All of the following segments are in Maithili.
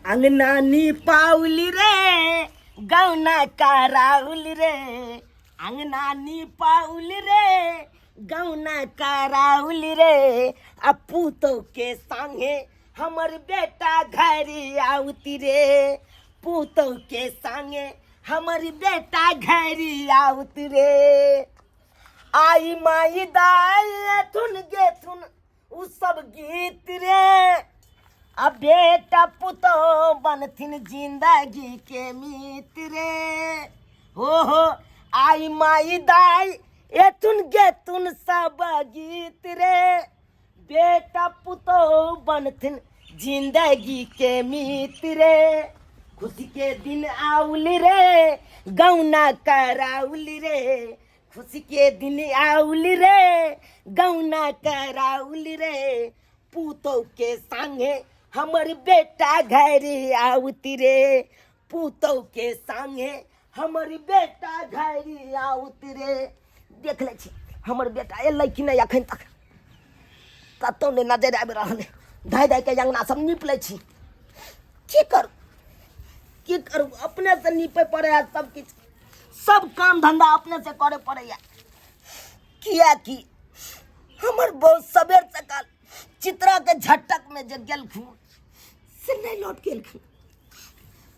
अंगना निपाउली रे गौना कराउली रे, अंगना निपाउली रे गौना कराउली रे, आ पुतोह के संगे हमर बेटा घरी आउती रे, पुतोह के संगे हमर बेटा घरी आउती रे। आई माई दाई एथुन गेथुन उ सब गीत रे, आ बेटा पुतोह बनथिन जिंदगी के मीत रे। हो हो आई माई दाई एथुन गेथुन सब गीत रे, बेटा पुतोह बनथिन जिंदगी के मीत रे। खुशी के दिन आउली रे गौना कराउली रे, खुशी के दिन आउली रे गौना कराउली रे, पुतोह के संगे हमर बेटा घर आउती रे, पुतोह के संगे हमर बेटा घर आउती रे। देख ले छी हमर बेटा एलै कि नहि, अखन तक कतौ नहि नजर आबि रहल है। धाइ धाइ के अंगना सब नीप लै छी, की करू की करू, अपने से नीपे पड़े है सब किछु, सब काम धंधा अपने से करे पड़ैया। कियाकि हमर बहुत सबेर सकाल चित्रा के झटक में जे गेलखुन से नहीं लौट के एलखुन,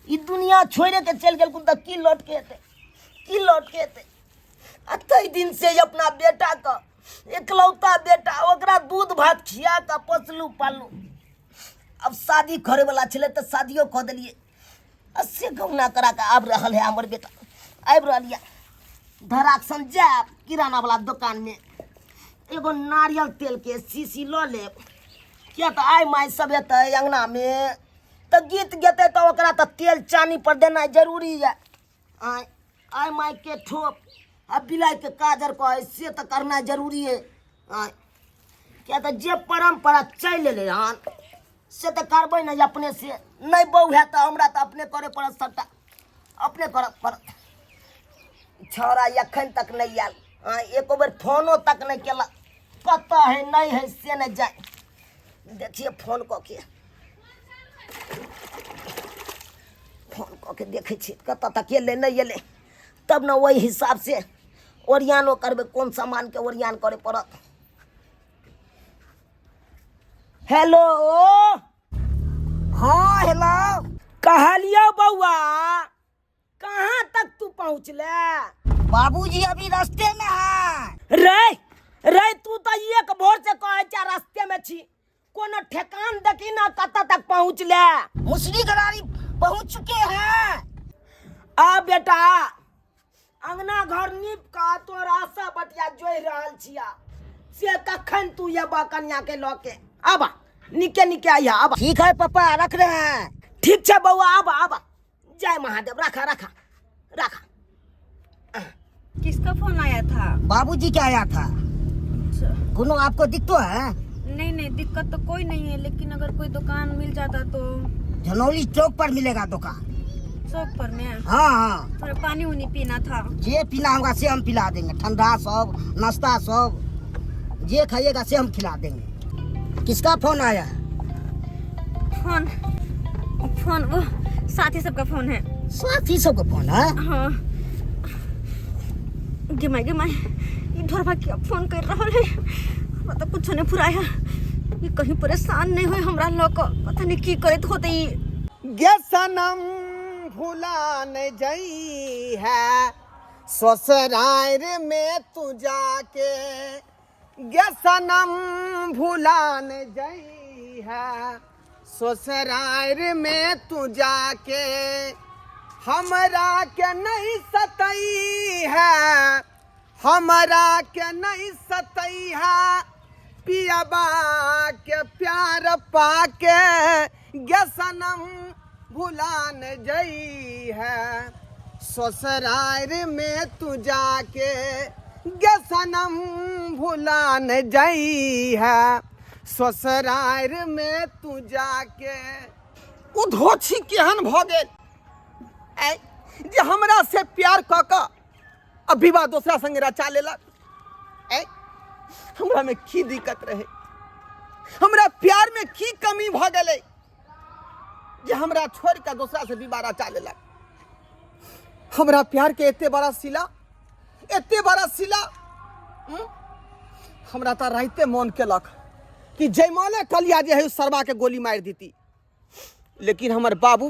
ई दुनिया छोड़े के चलि गेलखुन तऽ की लौट के एतै, की लौट के एतै। आ ताहि दिन से अपना बेटा के एकलौता बेटा ओकरा दूध भात खिया कऽ पोसलू पाललू। अब शादी करे वाला छलै तऽ शादियो कऽ देलियै, आ से गौना करा कऽ आबि रहल है हमर बेटा, आबि रहल यऽ। धराक सन जायब किराना वाला दोकानमे एगो नारियल तेलके शीशी लऽ लेब, किया तऽ आइ माइ सब एतै अङ्गनामे तऽ गीत गेतै तऽ ओकरा तऽ तेल चानी पर देनाइ जरूरी यऽ। आइ आइ माइके ठोप आ बिलाइके काजर कहै से तऽ करनाइ जरूरी है। आइ किया तऽ जे परम्परा चलि एलै हन से तऽ करबै ने अपने से, नहि बहू है तऽ हमरा तऽ अपने करे पड़त, सबटा अपने करऽ पड़त। छौड़ा एखन तक नहि आयल, आइ एको बेर फोनो तक नहि केलक, कतऽ है नहि है से नहि जाय। देखिए फोन कऽ के, फोन कऽ के देखै छियै कतऽ तक एलै नहि एलै, तब ने ओहि हिसाबसँ ओरियानो करबै, कोन सामानके ओरियान करे पड़त। हेलो, हाँ हेलो, कहलियौ बौआ कहाँ तक तू पहुँचले? बाबूजी अभी रास्ते में है। रे रे तू तो एक भोर से कहे छा रास्ते में छी, कोनो ठेकान देखी ना कतऽ तक पहुँचले? मुसरी गरारी पहुँच चुके हैं। आ बेटा अंगना घर नीप कऽ तोरा आशा बटिया जोहि रहल छिया, से कखन तू एबा कन्या के लऽ के? आबा निके निके आइया आबा। ठीक है पापा रख रहे हैं। ठीक छै बौआ आबा आबा, जय महादेव, रखा रखा रखा। किसका फोन आया था? बाबूजी के आया था। अच्छा। कोनो आपको दिक्कत है? नहीं नहीं दिक्कत तो कोई नहीं है, लेकिन अगर कोई दुकान मिल जाता तो। झनौली चौक पर मिलेगा दुकान। चौक पर में? हाँ हाँ। थोड़ा पानी उनी पीना था। जे पीना होगा से हम पिला देंगे, ठंडा सब नाश्ता सब जे खाइएगा से हम खिला देंगे। किसका फोन आया? फोन फोन वो साथी सबका फोन है। साथी सबका फोन है? हाँ। गे माई गे माई, ये ढोरबा क्या फोन कर रहा है? हमरा तो कुछ नहीं फुराया, ये कहीं परेशान नहीं हुए हमरा लोग को, पता नहीं की करत होते ई। गे सनम भुला नहीं जई है ससुराल में तू जाके, गे सनम भुला नहीं जई है ससुराल में तू जाके, हमरा के नहीं सतई है, हमरा के नहीं सतई है पियबा के प्यार पाके, गे सनम भुला न जई है ससुराल में तू जाके, गे सनम भुला न जई है ससुराल में तू जाके। ओ धोछी केहन भऽ गेल ऐ जे हमरा से प्यार कऽ कऽ आ विवाह दोसरा संगे रचा लेलक। ऐ हमरा में की दिक्कत रहे, हमरा प्यार में की कमी भऽ गेलै? जे हमरा छोड़ के दोसरा से विवाह रचा लेलक। हमरा प्यार के एते बड़ा सिला, एते बड़ा सिला, हमरा तऽ राइते मन केलक कि जयमाले कलिया जे है सरबा के गोली मारि देती, लेकिन हमर बाबू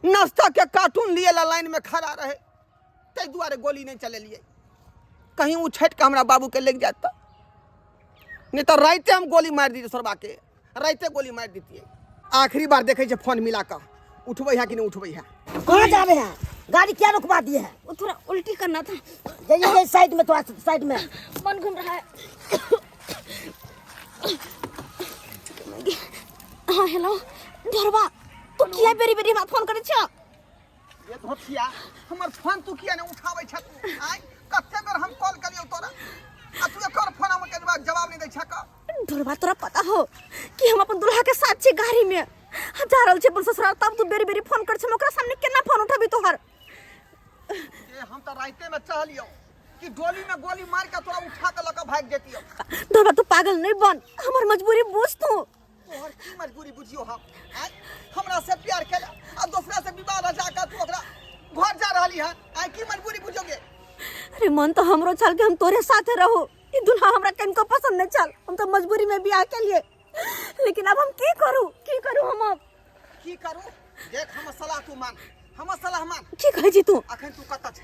नाश्ता के कार्टून लिए ला लाइन में खड़ा रहे, ताहि दुआरे गोली नहीं चलेलिए। कहीं उ छटि के हमरा बाबू के लग जात तऽ, नहीं तऽ राइते हम गोली मारि दितियै सरबा के, राइते गोली मारि दितियै। आखिरी बार देखै छै फोन मिला कऽ उठबै है कि नहीं उठबै है। कहाँ जा रहे हैं? गाड़ी क्या रुकवा दिए है? वो थोड़ा उल्टी करना था। जाइए जाइए साइड में, थोड़ा साइड में। मन घूम रहा है। हाँ हेलो ढोरबा, तू किया बेरी बेरी हमरा फोन करे छ? ये धोतिया, हमर फोन तू किया नहीं उठाबै छ तू? आय कते बेर हम कॉल करियौ तोरा, आ तू एकर फोन हम के जवाब नहीं दै छ क? ढोरबा तोरा पता हो कि हम अपन दुल्हा के साथ छी गाड़ी में, हम जा रहल छी अपन ससुराल, तब तू बेरी बेरी फोन कर छ, हम ओकरा सामने केना फोन उठाबी तोहर? ए हम त राइते में चहलियौ कि गोली में गोली मार के तोरा उठा के लक भाग जतियौ। ढोरबा तू पागल नहीं बन, हमर मजबूरी बुझ तू। तोहर की मजबूरी बुझियो हम? आय हमरा से प्यार केला आ दोसरा से विवाह रचा के तू ओकरा घर जा रहली है, आय की मजबूरी बुझोगे? अरे मन तो हमरो छल कि हम तोरे साथे रहो, ई दुल्हा हमरा कनको पसंद नहीं छल, हम तो मजबूरी में बियाह के लिए, लेकिन अब हम की करू, की करू हम अब? की करू? देख हम सलाह तू मान, हम सलाह मान। की कहै छी तू? अखन तू कतऽ छ?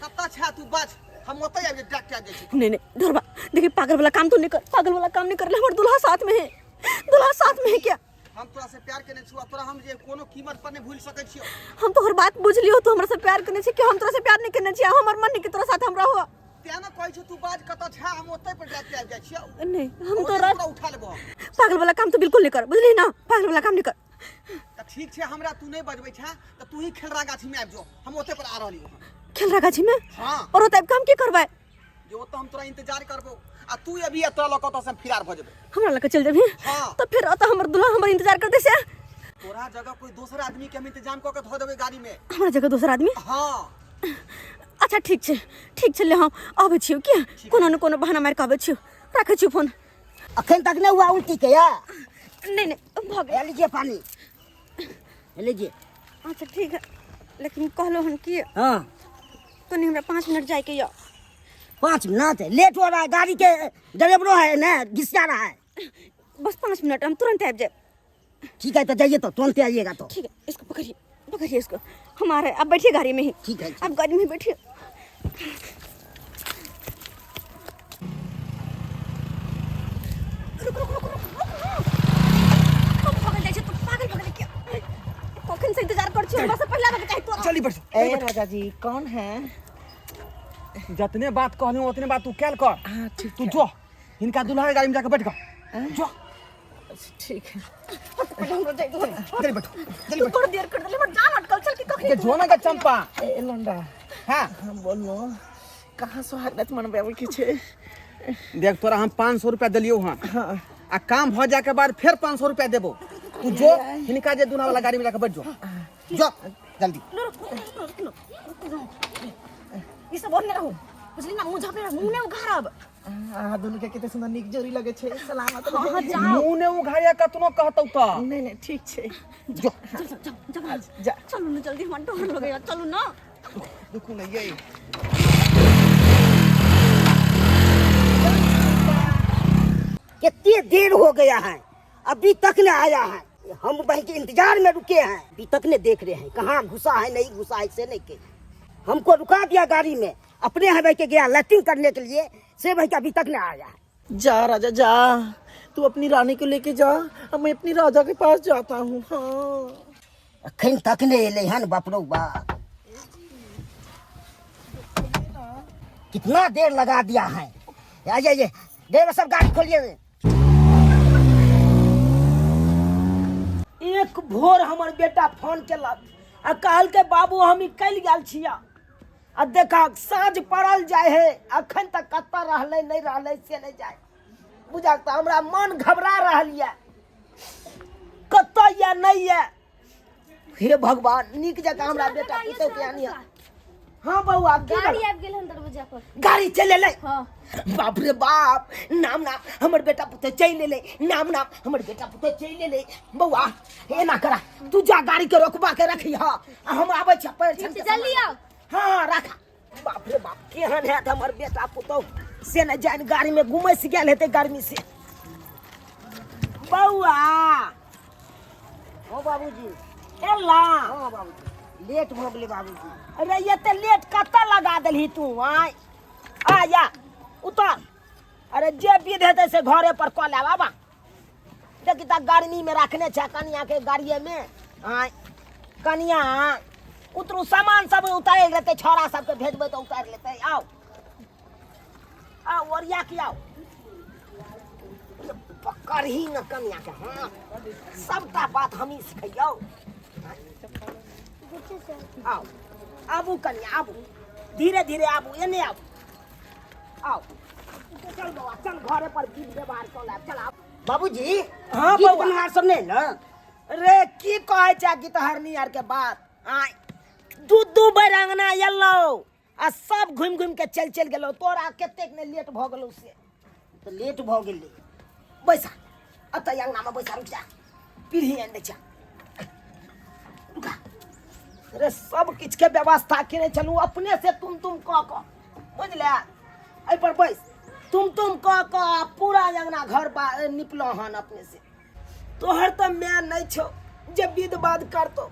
कतऽ छ तू बाज, हम ओतै आबि डाक के आबि जाइ छी। नहीं नहीं ढोरबा देखी पागल वाला काम तो नहीं कर, पागल वाला काम नहीं कर ले, हमर दुल्हा साथ में है, दुल्हा साथ में है क्या? हम तोरा से प्यार केने छियौ, तोरा हम जे कोनो कीमत पर नहीं भूल सकै छियौ। हम तोहर बात बुझ लियौ, तू हमरा से प्यार केने छी कि हम तोरा से प्यार नहीं केने छियौ, हमर मन नहीं कि तोरा साथ हम रहो। तें ने कहै छियौ तू बाज कतऽ छ, हम ओतै पर डाक के आबि जाइ छियौ। नहीं हम ओतै तोरा तोरा उठा लेबो हम। पागल वाला काम तो बिल्कुल नहीं कर, बुझली ना, पागल वाला काम नहीं कर। तऽ ठीक छै, हमरा तू नहीं बजबै छे तऽ तू ही खेलरा गाछी में आबि जो, हम ओतै पर आ रहलियौ हन। खेलरा गाछी में? हाँ। और ओतै आबि कऽ हम की करबै? जे ओतऽ हम तोरा इंतजार करबो आ तू अभी आ तोरा लऽ कऽ ओतऽ से हम फिरार भऽ जेबै। हमरा लऽ कऽ चलि जेबही? हाँ। तऽ फेर ओतऽ हमर दुल्हा हमर इंतजार करतै से? तोरा जगह कोई दोसर आदमी के हम इंतजाम कऽ के धऽ देबै गाड़ी में। हमरा जगह दोसर आदमी? हाँ। अच्छा ठीक छै, ठीक छै, ले हम आबै छियौ, की कोनो ने कोनो बहाना मारि कऽ आबै छियौ, राखै छियौ फोन। अखन तक नहीं हुआ उल्टी के या? नहीं नहीं भऽ गेल। ले लीजिए पानी, ले लीजिए। अच्छा ठीक है, लेकिन कहलो हन कि हाँ तनी हमरा 5 मिनट जाए के या। 5 मिनट लेट हो रहा है, गाड़ी के ड्राइवरो है ना घिसा रहा है। बस 5 मिनट, हम तुरंत आबि जाए। ठीक है तो जाइए, तो तुरंत आइएगा तो। ठीक है, इसको पकड़िए, पकड़िए इसको, हम आ रहे हैं, आप बैठिए गाड़ी में ही। ठीक है। आप गाड़ी में बैठिए। रुक रुक रुक रुक रुक रुक, पागल जाइ छै तू, पागल भऽ गेलै क्या? कखन से इंतजार कर छी, हमरा से पहिला भऽ चाही तोरा। जल्दी बैठ। ए राजा जी कौन है? जतने बात कहलहुँ उतने बात तू कैल कर। हाँ ठीक। तू जो हिनका दुल्हा के गाड़ी में जाके बैठ गा, जो। ठीक है। जल्दी बैठो, जल्दी तू बैठो। बड़ देर कर देले, हमर जान अटकल छल कि कखनी ये जो ना का चंपा। ए लंडा। हाँ। हम बोलो कहाँ सोहागरात मनबावे के छे? देख तोरा हम 500 रुपया दिलियो हन। हाँ। आ काम भ जाए के बाद फिर 500 रुपया देबो। तू जो हिनका जे दुल्हा वाला गाड़ी में जाके बैठ जो, जो जल्दी। ई सब ओढ़ने रहू, बुझली ना, मुंह झापने रहू, मुंह ने उघारब। अहाँ दुनू के कते सुंदर नीक जोड़ी लगे छे, सलामत हाँ, हाँ, रहे। जाओ। मुंह ने उघारिया कतनो कहतौ त। नहीं नहीं ठीक छे, जो। चल चल चल, चल, जा। चलू ना जल्दी, हमरा डर लगैया, चलू ना। रुकू ना ये। कितनी देर हो गया है, अभी तक न आया है, हम भाई के इंतजार में रुके हैं, अभी तक ने देख रहे हैं कहाँ घुसा है नहीं घुसा है से नहीं के। हमको रुका दिया गाड़ी में, अपने यहाँ भाई के गया लैट्रिन करने के लिए, से भाई के अभी तक न आया है। जा राजा जा, तू अपनी रानी को लेके जा, अब मैं अपनी राजा के पास जाता हूँ। हाँ। अखन तक नहीं एलै हन, बाप रौ बाप, कितना देर लगा दिया है। आ जाइए ड्राइवर साहब गाड़ी खोलिए। एक भोर हमर बेटा फोन केलक आ कहलकै बाबू हम निकलि गेल छिया, आ देखा साँझ पड़ल जाय है, अखन तक कतऽ रहलै नहीं रहलै से नहीं जाय। बुझा तऽ हमरा मन घबरा रहल यऽ, कतऽ यऽ नहीं यऽ। हे भगवान नीक जकाँ हमरा बेटा पुतहु के आनिह। हाँ बौआ की गाड़ी भेल? आबि गेल हन दरवाजा पर। गाड़ी चलि एलै? हाँ। बाप रे बाप, नाम नाम हमर बेटा पुतोह चलि एलै। नाम नाम हमर बेटा पुतोह चलि एलै। बौआ एना करा, तू जा गाड़ी के रोकबा के रखी हा, आ हम आबै छी पैर ठीक छन छै, जल्दी आउ। हाँ राखा। बाप रे बाप, केहन हैत हमर बेटा पुतोह से नहि जानि, गाड़ी में घुमसि गेल हेतै गर्मी से। बौआ। हो बाबूजी। एला? हाँ बाबूजी, लेट भऽ गेलै बाबूजी। अरे एते लेट कतऽ लगा देलही तू? आय आ या उतर। अरे जे विध हेतै से घरे पर कऽ लेब। आबा देखी तऽ गर्मी में रखने छै कनिया के गाड़िए में। आय कनिया उतरू, सामान सब उतारि लेतै, छौड़ा सबके भेजबै तऽ उतारि लेतै। आउ आओ ओरिया के आओ, पकड़ही न कनिया के। हाँ सबटा बात हमही सिखैयौ। आओ आबू कनिया आबू, धीरे धीरे आबू, एने आबू। आओ चल बौआ चल, घरे पर गीत व्यवहार कऽ लेब, चल आब। बाबूजी। हाँ, गीत बौआ। बनहार सब नहीं ना? रे की कहै छै गीतहरनी आर के बात। आय दू दू बेर अंगना एलौ आ सब घुमि घुमि के चलि चलि गेलौ, तोरा कतेक ने लेट भऽ गेलौ से। तऽ लेट भऽ गेलै। बैसा एतऽ अंगनामे बैसा, रुकि जा, पीढ़ी आनि दै छै, रुका। रे सब किछुके व्यवस्था केने छलहुँ अपने से, तुम तुम कऽ कऽ, बुझले? एहिपर बैस, तुम तुम कऽ कऽ पूरा अंगना घर निपलहुँ हन अपने से। तोहर तऽ माय नहि छौ जे विध बाध करतौ,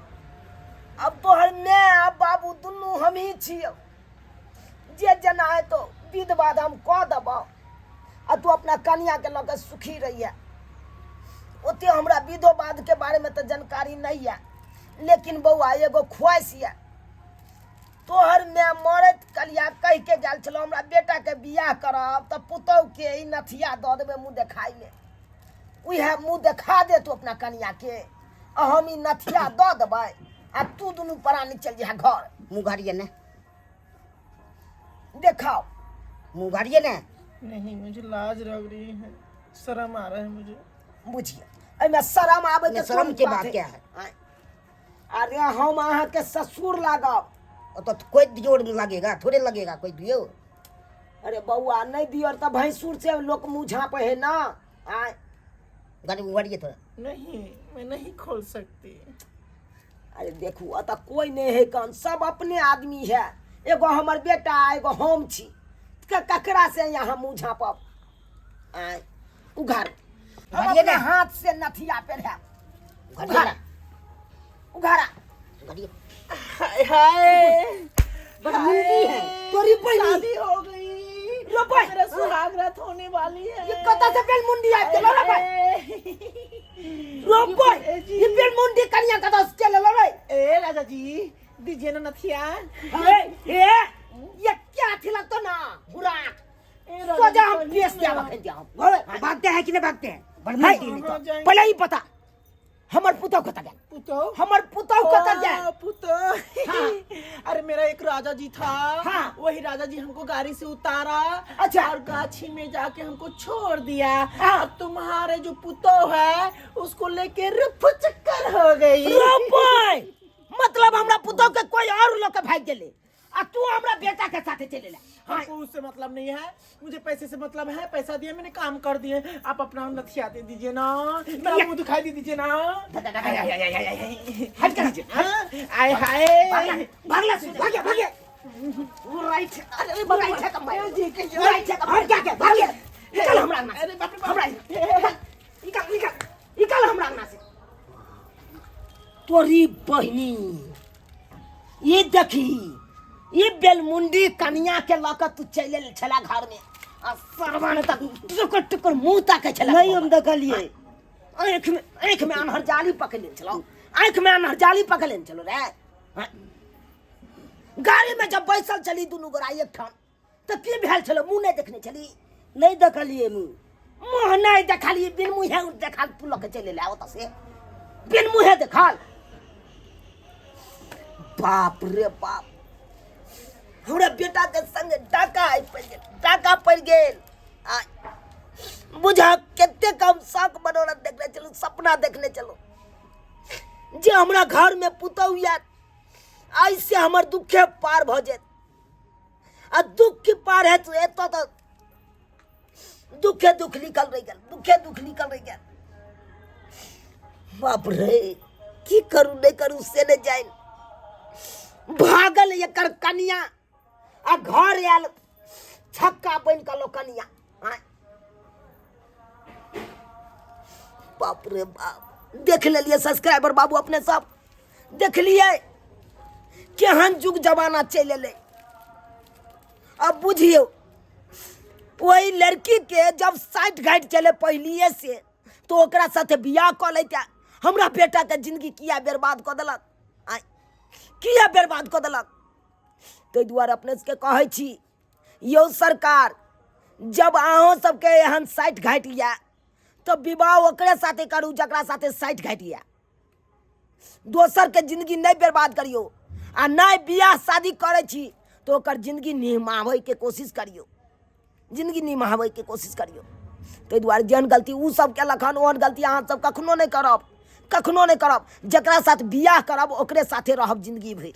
अब तोहर माय आ बाबू दुनू हमही छियौ। जे जेना हेतौ विध बाध हम कऽ देबौ, आ तू अपना कनियाके लऽ कऽ सुखी रहिहे। ओते हमरा विधो बाधके बारेमे तऽ जानकारी नहि यऽ, लेकिन बौआ एगो ख्वाहिश यऽ, तोहर माय मरैत कलिया कहि के गेल छलौ हमरा बेटाके बियाह करब तऽ पुतहुके ई नथिया दऽ देबै मुँह देखाइमे। उएह मुँह देखा दे तू अपना कनियाके, आ हम ई नथिया दऽ देबै आ तू दुनू प्राणी चलि जइहे घर। मुँह घारिए ने। देखाओ। मुँह घारिए ने। नहीं, मुझे लाज लग रही है, शर्म आ रहा है मुझे। बुझिए एहिमे शरम आबै नहीं, शर्म के बात क्या है? आँय। अरे हम अहाँके ससुर लागब। ओ तो कोई दियोर लगेगा थोड़े, लगेगा कोई दियोर। अरे बौआ नहीं दियोर तऽ भैंसुर से लोक मुँह झाँपे है ना। आँय। गाड़ी उगाड़िए थोड़ा। नहीं, मैं नहीं खोल सकती। अरे देखू अतः कोई नहीं है कन, सब अपने आदमी है, एगो हमर बेटा एगो हम छी, ककरा से यहाँ मुँह झाँपब? आँय उघार, हम उघारिए अपने ना। हाथ से नथिया पेढ़ायब। उघारिए उघारा ना। उघारा। उघारिए। हाय हाय, बदमुंडी है तोरी बहिनी। शादी हो गई। रो भाई। मेरा सुहाग रात होने वाली है। ये कतऽ से बेलमुंडी आबि गेलो रे भाई? रो भाई, ए जी। ये बेलमुंडी कनिया कतऽ से चलि एलो रे? ए राजा जी, दीजिए ना नथिया। ए ए ये क्या अथी लगतो ना बुराक। ए राजा सोजा जी, हम कहिए पेश ना। दिया अखन दिया हम। भागते हैं कि नहीं भागते हैं? है, बदमुंडी नहीं कहाँ तो। जाएंगे? पहले ही पता हमर पुतहु कतऽ गेल? पुतोह? हमर पुतहु कतऽ गेल? हाँ, पुतोह। हाँ। अरे मेरा एक राजा जी था। हाँ। वही राजा जी हमको गाड़ी से उतारा। अच्छा। और गाछी में जाके हमको छोड़ दिया। हाँ। और तुम्हारे जो पुतोह है उसको लेके रफू चक्कर हो गई। रोपै मतलब हमरा पुतहु के कोई और लोग के भाग गेलै आ तू हमरा बेटा के साथे चलि एला। हाँ। हमको उससे मतलब नहीं है, मुझे पैसे से मतलब है। पैसा दिए मैंने, काम कर दिए, आप अपना नथिया दे दीजिए ना, मेरा मुंह दिखाई दे दीजिए ना। हट कर दीजिए। हाँ, आय हाय। भागला से भागे भागे राइट, अरे वो राइट है कमाई। ए जी, कहियो। राइट है कमाई। क्या क्या भागे निकल हमरा अंगना से। अरे बाप रे बाप। हमरा निकल निकल निकल हमरा अंगना से। तोरी बहिनी ये देखी, ये बेलमुंडी कनिया के लऽ कऽ तू चलि एल छला घर में, आ सरवा तक टुकुर टुकुर मुंह ताकै छला। नहीं हम देखलिए। आँखि में, आँखि में आन्हर जाली पकड़ लेने छलौ, आँखि में आन्हर जाली पकड़ लेने छलौ रे। हाँ। गाड़ी में जब बैसल छली दुनू गोरा एकठाम तऽ की भेल छलौ? मुँह नहि देखने छली? नहीं देखलिए मुँह। मुँह नहि देखलिए, बिन मुँहे देखल तू लऽ के चलि एलै ओतऽ से, बिन मुँहे देखल। बाप रे बाप, हमरा बेटा के संग डाका आबि पड़ि गेल, डाका पड़ि गेल। आ बुझा कते कम शौक मनोरथ देखने चलू, सपना देखने चलू जे हमरा घर में पुतहु आयत, ऐसे हमर दुखे पार भऽ जायत। आ दुख की पार है तो एतऽ तऽ दुखे दुख निकल रहि गेल, दुखे दुख निकल रहि गेल। बाप रे, की करू नहि करू से नहि जानि। भागल एकर कनिया आ घर आयल छक्का बनि कऽ लोक कनिया। आँय, बाप रे बाप, देख लेलियै सब्सक्राइबर बाबू, अपने सब देखलियै केहन जुग जमाना चलि एलै। अब बुझियौ, ओहि लड़की के जब साठि घाटि चले पहिलिए से तो ओकरा साथे बियाह कऽ लैते, हमरा बेटा के जिंदगी किया बर्बाद कऽ देलक? आँय, किया बर्बाद कऽ देलक? ताहि दुआरे अपने सबके कहै छी यौ सरकार, जब अहाँ सबके एहन साठि घाटि यऽ तऽ विवाह ओकरे साथे करू जकरा साथे साठि घाटि यऽ। दोसरके जिंदगी नहि बर्बाद करियौ, आ नहि बियाह शादी करै छी तऽ ओकर जिंदगी निभाबैके कोशिश करियौ, जिंदगी निभाबैके कोशिश करियौ। ताहि दुआरे जेहन गलती ओ सब केलक हन ओहन गलती अहाँ सब कखनो नहि करब, कखनो नहि करब। जकरा साथ बियाह करब ओकरे साथे रहब जिंदगी भरि।